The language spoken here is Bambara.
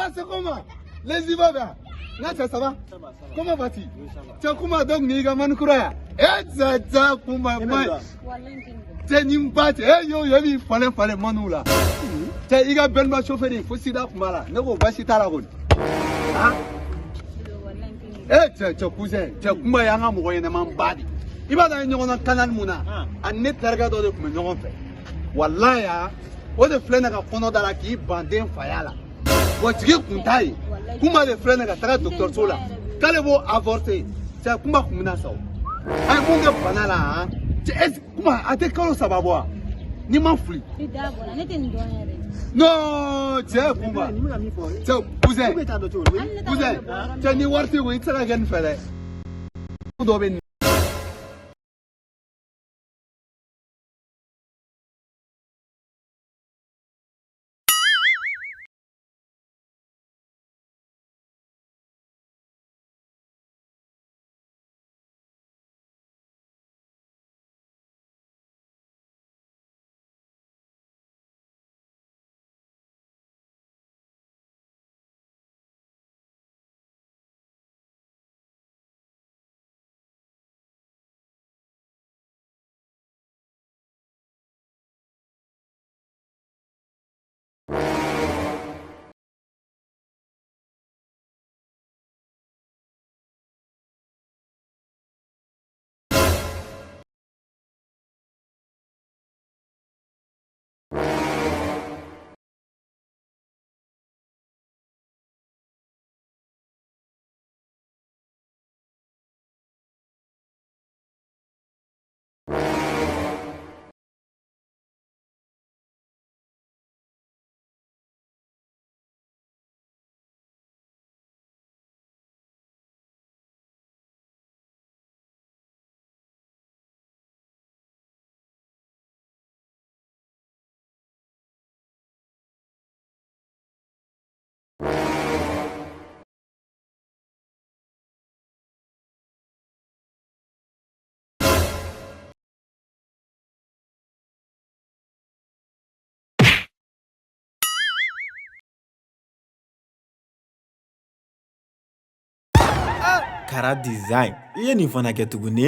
Ah, c'est comment? Les Ibaga. Là, ça va? Comment vas-tu? Cɛ Kuma, donc ni ka mani kura ya? E za Kuma ma. Cɛ ni ba cɛ, e yo yo b'i falen falen maniw la. Cɛ i ka bɛnba chauffeur fo sida kun b'a la. Ne ko baasi t'a la kɔni. Ah? E cɛ cousin, cɛ Kuma y'an ka mɔgɔ ɲɛnɛman ba de. I b'a dɔn an ye ɲɔgɔn dɔn canal mun na? Ani ne terikɛ dɔ de tun bɛ ɲɔgɔn fɛ. Walayi a, o de filɛ nin ye ka kɔnɔ da la k'i ban den faya la. Wa jigi kun t'a ye. Kuma de filɛ nin ye ka taga dɔgɔtɔrɔso la. K'ale b'o avorter. Cɛ Kuma kun bɛna sa o. A ye mun kɛ bana la han? Cɛ est Kuma a tɛ kalo 3 bɔ wa? N'i ma fili. Non, cɛ Kuma. Cɛ cousin. Cousin, cɛ ni wari t'i kun i tɛ se ka kɛ nin fɛ dɛ. Dɔ bɛ nin. Kara Design, i ye nin fana kɛ tuguni.